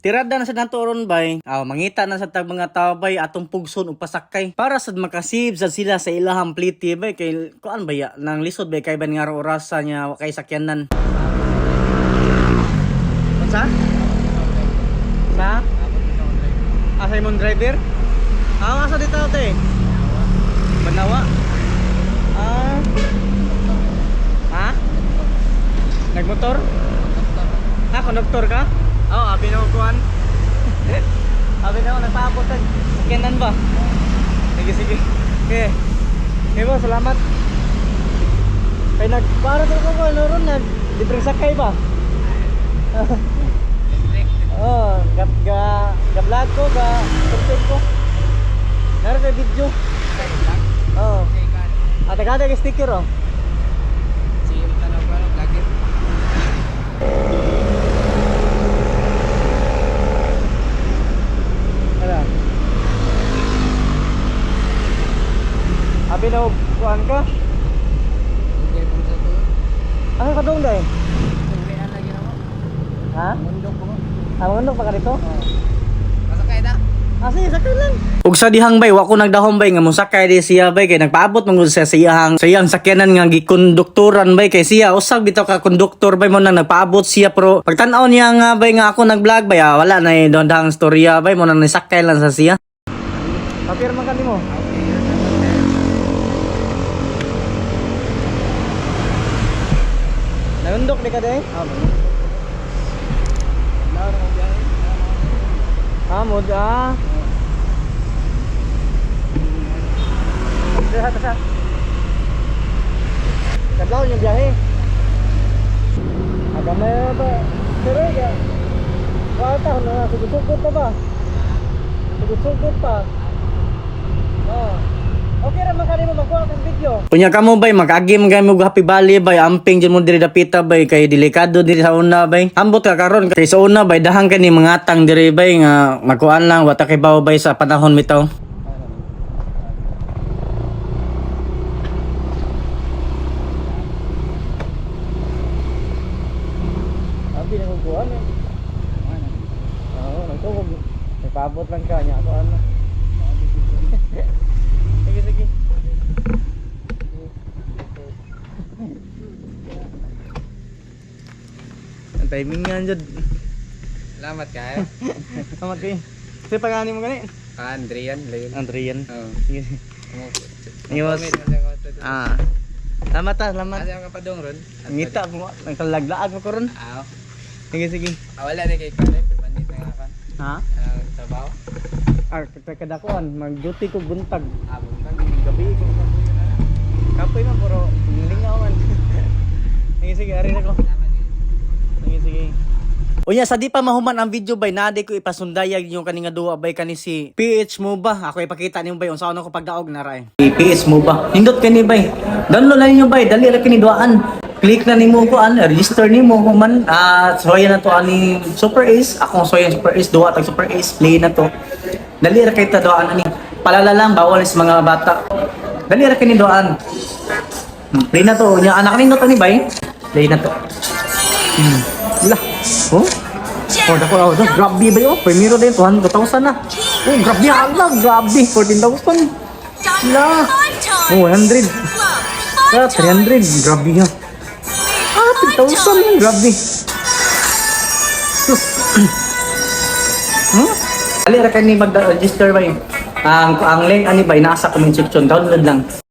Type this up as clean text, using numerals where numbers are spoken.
Tirada na sa nato ron bay. Aw, mangita na sa tag mga tao bay atong pugson og pasakay para sad makasave sad sila sa ilahang pliti bay, kay kuan ba ya nang lisod bay kay ban nga orasa niya wa kay sakyanan. Unsa? Sa? Asa imong driver? Ah, asa dito te? Banawa. Ah. Ha? Nagmotor? Ah, konduktor ka? Oo, oh, abi na ko kuan. Abi na ako nagpaabot ang sakyanan ba? Sige, sige. Okay. Okay ba, salamat. Kay nag para sa ko ano ron nag libreng sakay ba? Oh, ga ga ga vlog ko, ga content ko. Meron kay video. Oh. Ate kada kay sticker oh. Ano? Abi na kuan ka? Asa ka dong dai? Ha? Ah, mundok pa ka dito? Ah, sige, sakay lang. Ug sa dihang bay, wa ko nagdahom bay nga mosakay di siya bay kay nagpaabot man gud siya sa iyang sakyanan nga gikonduktoran bay, kay siya usag bitaw ka konduktor bay, mo nang nagpaabot siya, pero pagtan-aw niya nga bay nga ako nag-vlog bay, ah, wala na doon dahang storya bay, mo nang nisakay lang sa siya. Papirma ka nimo. Nagundok di ka day? Ah, mod ah. Tasa, tasa. Kadlaw yung biyahe. Aga may ba? Pero ya. Wala ta na sugod-sugod pa ba? Sugod-sugod pa. Oh. Okay ra man kanimo magkuha kag video. Unya kamo bay mag-agi man kay mo Happy Valley bay, amping jud mo diri dapita bay kay delikado diri sa una bay. Ambot ka karon kay sa una bay dahang kani mangatang diri bay nga magkuan lang wa ta kay bawo bay sa panahon bitaw. Abi na kukuha na. Oo, nagtukog. May paabot lang ka niya ako ano. Sige, sige. Ang timing nga dyan. Salamat kayo. Salamat kayo. Sige, pagani mo gani. Ah, Andrian, layon. Andrian. Oo. Sige. Sige, boss. Ah. Salamat ah, salamat. Asa ka pa dong ron? Ngita mo, nagkalaglaag mo ko ron. Ah, Sige, sige. ah, wala na kay Kale, permanent na nga ka. Ha? Ang trabaho. Ah, kadakuan, mag-duty ko buntag. Ah, buntag. Gabi ko. Kapoy man pero lingaw man. Sige, sige, ari na ko. Sige, sige. Unya sa di pa mahuman ang video bay, naadi ko ipasundayag yung kaninga duwa bay, kani si PH mo ba. Ako ipakita nimo bay unsa ano ko pagdaog na ra eh. PH mo ba? Nindot kani bay. Download na ninyo bay, dali ra kini duaan. Click na nimo ko an, register nimo human. Ah, soya na to ani Super Ace, akong soya Super Ace duwa tag Super Ace play na to. Dali ra kay ta duaan ani. Palala lang bawal sa mga bata. Dali ra kini duaan. Play na to. Nya anak nindot ani bay. Play na to. Lah. Oh? Oh, dako oh, dako. Grabe ba yun? Primero din, 200,000 na. Oh, grabe hala, grabe. 14,000. La. Oh, 100. Ah, 300. Grabe ha. Ah, 3,000. Grabe. Sus. Ali ra kani mag-register ba yun? Ang link ani ba nasa comment section. Download lang.